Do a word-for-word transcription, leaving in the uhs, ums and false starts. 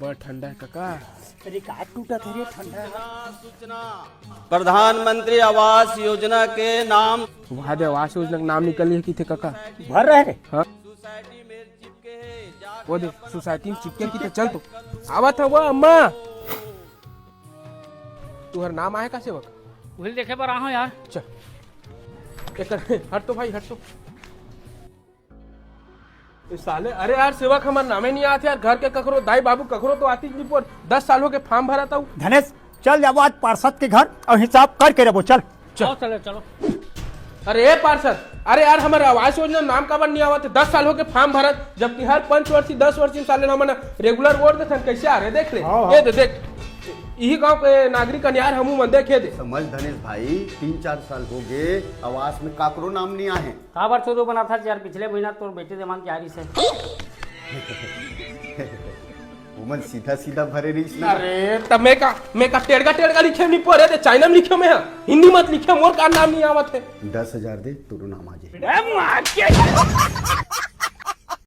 बड़ ठंडा हे कका। रिकॉर्ड टूटत हे रे, ठंडा। प्रधानमंत्री आवास योजना के नाम। वहा दे, आवास योजना के नाम निकल हे किथे कका। भर रहे रे। हाँ। वो दे, सोसाइटी में चिपके किथे। चल तो। आवत हे वो अम्मा। तुहर नाम आहे का सेवक? उही ल देखे बर आए हंव यार। चल। एक, हट तो भाई, हट तो। ए साले, अरे यार सेवक, हमर नामे नहीं आत यार। घर के ककरो दाई बाबू ककरो तो आतिस नहीं पोर। दस साल होगे फॉर्म भरत हंव। धनेश, चल जाबो आज पार्षद के घर अउ हिसाब करके रहिबो, चल। चल। आओ, चलो, चलो। अरे ए पार्षद, अरे यार, हमर आवास योजना नाम काबर नहीं आवत हे? दस साल होगे फॉर्म भरत, जबकि हर पंच वर्षी, दस वर्षी में साले हमन रेगुलर वोट देथन, कइसे आ रे? देख ले, हाँ, हाँ। ये दे, देख, इही गांव के नागरिक हन यार, हमू मन देखे दे। समझ धनेश भाई, तीन चार साल होगे आवास में काकरो नाम नहीं आहे। काबर चोदो बनाथस यार, पिछले महीना तोर बेटी देवान के आ रहिस हे। ओमन सीधा सीधा भरे रहिस ना। अरे, त मैं का, मैं का टेड़गा टेड़गा लिखे नहीं पोर हे, ते चाइना में लिखे मैं हा। हिंदी मत लिखे, मोर का नाम नहीं आवत हे। दस हजार दे, तोरो नाम आ जाही।